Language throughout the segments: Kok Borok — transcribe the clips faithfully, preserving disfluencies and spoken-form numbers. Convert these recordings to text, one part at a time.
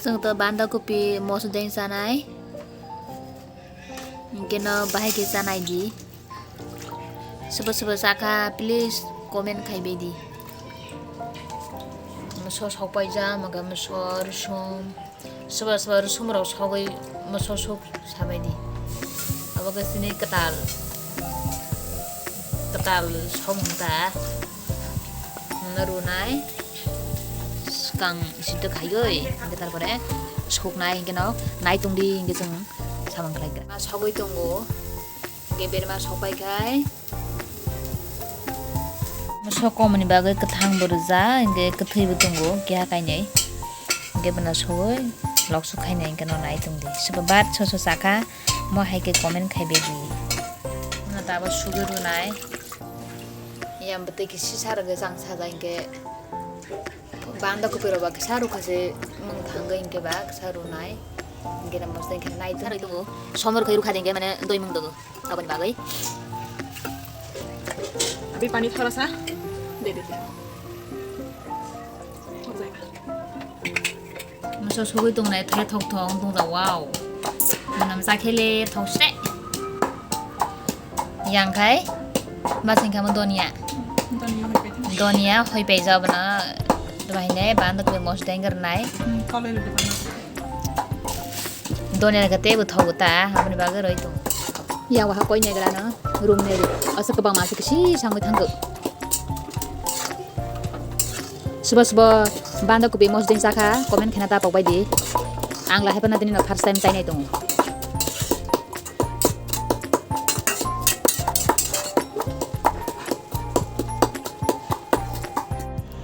Chwng to banda kopi mosodeng chanai. Hinkhe no bahai khe chanai di. Sobo sobo chakha, please comment khai bai di. Moso sok paijak, mokhe moso rwsong. Sobo sobo rwsong rok sogwi moso sok sabai di. Abo khe chini kwtal, kwtal somung ta. Nwng rwnai. Swkang sitwk khaiwi, hinkhe tarpore suknai, hinkhe no nai tongdi, hinkhe chwng samung khlai kha. Ma sogwi tongo, hinkhe berma sokpai khai. Sok komoni bagwi kwthang bo rwjak, hinkhe kwthwi bo tongo, keha kainwi. Hinkhe bono sogwi loksuk khainai, hinkhe no nai tongdi. Sobo bat soso chakha, mo hai khe comment khai bai di. Bono tabuk sugwi rwnai. Yang bwtwi khe sisa rwgwi chang sajak, hinkhe. Banda kopi rok ba kisa rukha se mung thangwi hinkhe ba kisa runai. Hinkhe na mosdeng khe nai tongwi tongo. Somor khai rukha de hinkhe mane doi mung dogo. Aboni bagwi. Abhi pani thoda sa de de. Moso sogwi tongnai the thok thok wng tong ja, wow. Mwnam cha khe le thok se. Yang khai ma sing kha mo donia. Donia hoi pai thang. Donia hoi pai ja bono. Tuma hine banda kopi mosdeng rwnai. Hmm, kalai rwdi bono. Donia khe teibo thogo ta, aboni bagwi roi tong. Yang waha koi negra no room ne ri. Asa kwbang ma se kisi sangwi thanggo. Sobo sobo banda kopi mosdeng chakha, comment khena ta pokbai di. Ang lahai phano tini no first time chainai tongo.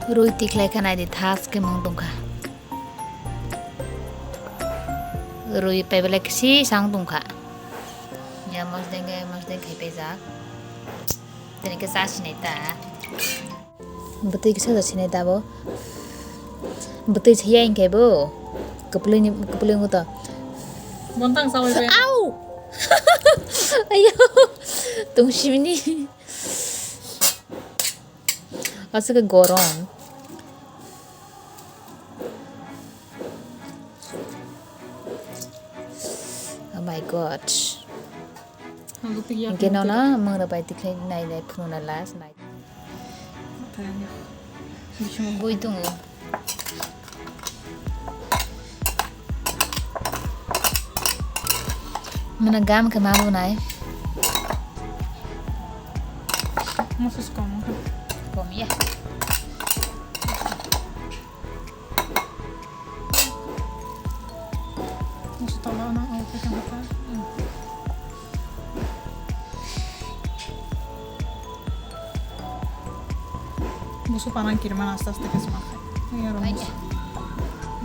Rui tikhlai kha naidi thas khe mung tongkha. Rui pai belai kisi sang tongkha. Ya mosdeng khe mosdeng khai paijak. Tini khe cha sinai ta. Bwtwi kisa da sinai ta bo. Bwtwi saya hinkhe bo. Kwplwini, kwplwi wngkha to. Bontang chawi be. Au! Ayo! Tungsimini. Aswk gorom. Oh my God. Hinkhe nono mwngra bai tikhlai nai nai phunukna last nai. Bui tongo. Mwnwi gam khe ma bunai. Musus kom. Kom ya. Musu tola na, oh, pegang apa? Hmm. Musu panang kiriman aste aste ke semak. Ini ya, musu.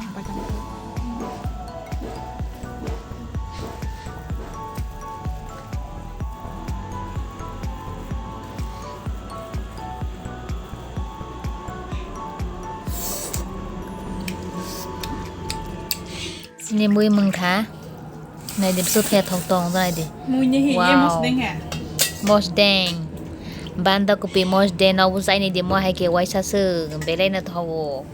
Apa jam itu? Chini mui mungkha. Naidi bwswk khe thok tong naidi. Mui ni hi ye. Wow. Mosdeng he. Mosdeng. Banda kopi mosdeng no bwsai naidi mo hai khe waisa se belai no thogo.